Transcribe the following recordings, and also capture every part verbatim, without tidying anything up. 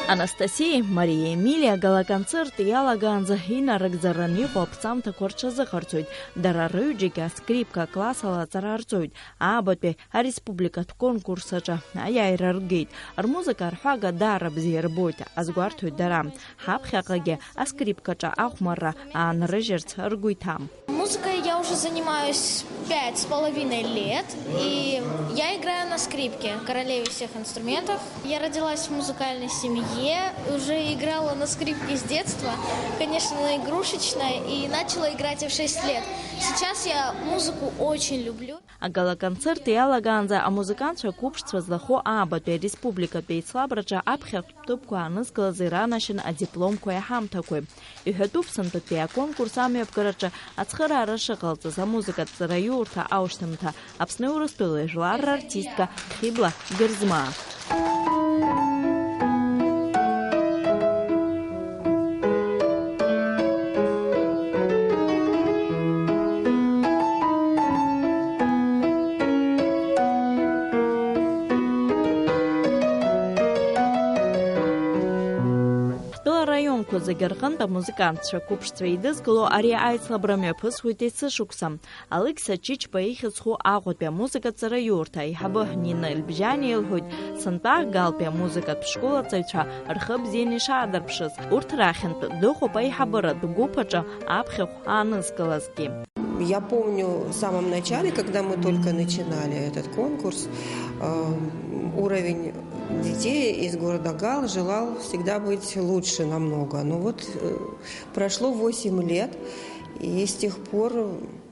Анастасиеи Мариа Емилиа агалаконцерт иалагаанӡа инарыгӡараны иҟоу аԥҵамҭақәа рҽазыҟарҵоит. Дара рыҩџьагьы аскрипка акласс ала аҵара рҵоит. Аабатәи ареспубликатә конкурс аҿы аиааира ргеит. Рмузыка арҳәага даара бзиа рбоит, азгәарҭоит дара. Ҳаԥхьаҟагьы аскрипкаҿы ахәмарра аанрыжьырц ргәы иҭам. Музыкой я уже занимаюсь пять с половиной лет, и я играю на скрипке, королеве всех инструментов. Я родилась в музыкальной семье, уже играла на скрипке с детства, конечно, на игрушечной, и начала играть я в шесть лет. Сейчас я музыку очень люблю. Агалаконцерт иалагаанӡа амузыкантцәа қәыԥшцәа злахәу аабатәи ареспубликатә еицлабраҿы аԥхьатә ҭыԥқәа аанызкылаз иранашьан адипломқәеи аҳамҭақәеи. Иҳәатәуп, сынтәатәи аконкурс амҩаԥгараҿы ацхыраара шыҟалҵаз амузыкатә ҵараиурҭа аушьҭымҭа Аԥсни Урыстәылеи жәларра артистка Хьыбла Герзмаа. Ҳтәыла араионқәа зегьы рҟынтә амузыкантцәа қәыԥшцәа еидызкыло ари аицлабра мҩаԥысуеит есышықәса. Алықьса Чычба ихьӡ зху Аҟәатәи амузыкатә ҵараиурҭа аиҳабы Нина Ельбжьани илҳәоит, сынтәа Галтәи амузыкатә школ аҵаҩцәа рхы бзианы ишаадырԥшыз. Урҭ рахьынтә дыҟоуп аиҳабыратә гәыԥ аҿы аԥхьахә аанызкылазгьы. Я помню в самом начале, когда мы только начинали этот конкурс, э, уровень детей из города Гал желал всегда быть лучше намного. Но вот, э, прошло восемь лет, и с тех пор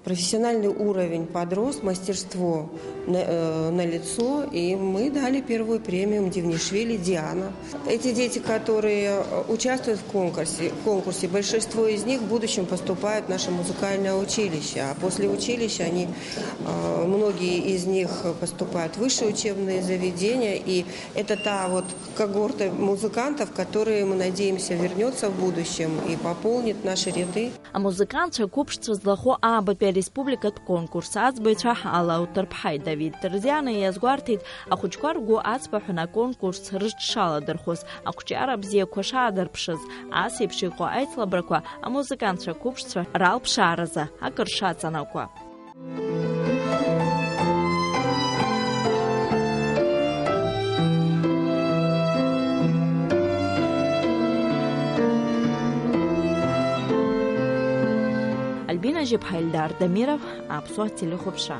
профессиональный уровень подрос, мастерство на, э, налицо, и мы дали первую премию Мдивнишвили Диана. Эти дети, которые, э, участвуют в конкурсе, в конкурсе, большинство из них в будущем поступают в наше музыкальное училище, а после училища они, э, многие из них поступают в высшие учебные заведения, и это та вот когорта музыкантов, которые, мы надеемся, вернется в будущем и пополнит наши ряды. Амузыкантцәа қәыԥшцәа злахәу аабатәи ареспубликатә конкурс аӡбаҩцәа Алла Уҭырԥҳаи Давид Ҭырзиани иазгәарҭеит, ахәыҷқәа ргәы аҵбаҳәан аконкурс рыҽшаладырхәыз, ақәҿиара бзиақәа шаадырԥшыз, ас еиԥш иҟоу аицлабрақәа амузыкантцәа қәыԥшцәа ралԥшааразы акыр шаҵанакуа. Альбина Жьыԥҳа, Эльдар Дамиров, Аԥсуа телехәаԥшра.